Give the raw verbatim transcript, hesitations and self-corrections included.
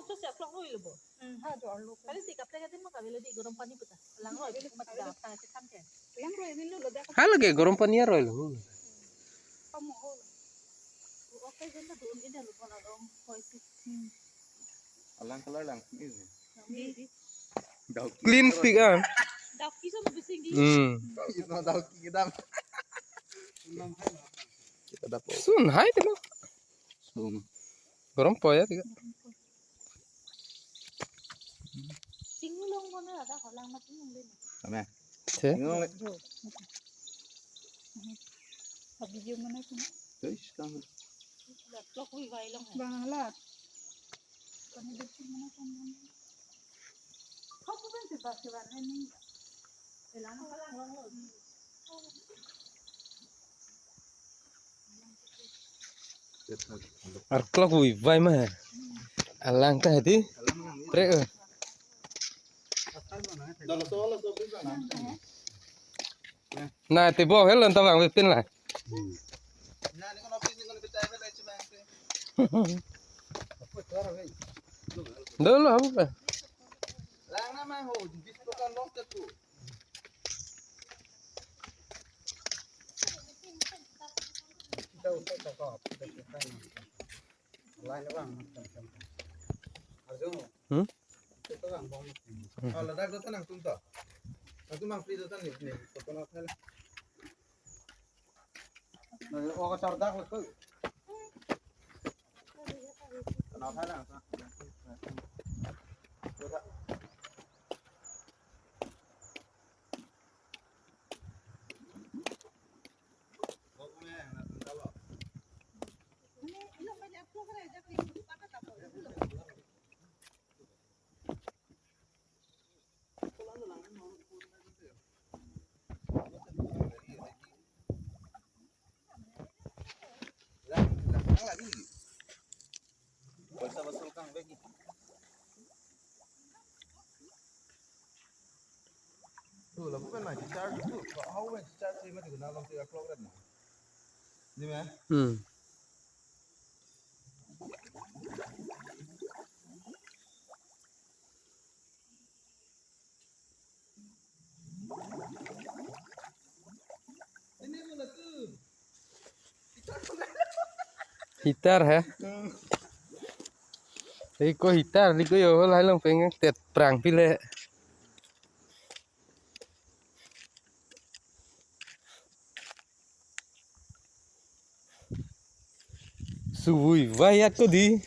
Sus ya klok roi lo bo. Hmm, ha, jo arlo. Kali si kaplek atin mo kavelo di gorom pani puta. Lang roi, mat da, tang si tang ke. Lang roi, min lo lo da. Hala ke gorom pani aroi lo. Kamu ho. Okay, jen ta dun ini lo pon along. Hoi si. Hmm. Alang color lang ini. Di. Daw ki. Clean stick ah. Daw ki so bising di. Hmm. Ito daw ki dam. Kita dapat. Sun hai temo. Sun. Gorom po ya tiga. Singlong mana ada kolang mati nunggu. Kami. Che? Singlong le. Jo. Habis jom mana tu? Terus kan. Klok wi vai long. Bang alat. Kami bersih mana kan. Kau bukan sebab sewan ini. Elang kolang long lo. Arklok wi vai ma. Alang ta hedi. Pre. Na te bo hel ta bang pin la. Dolo abu pa. Lang na ma ho, bis ko kan long te tu. Kita usai cakap, kita kita ni. Lain orang macam macam. Arjun. Hmm? Kita orang bom. Hmm. Kalau dah kau tenang tu tak. Aku mang free tu ni ni. Kau kena apa lah? Nah, oh, kacor dak lah tu. Kena apa lah? Paisa basul kang bagi. Tu, lapu kan ma charge tu. How much charge sih mati guna long tiga klok red ma. Ni ma? Hmm. Heater ha? Iko heater, liko yo, lai long pengen tet prang pile. Suvui vai at ko di.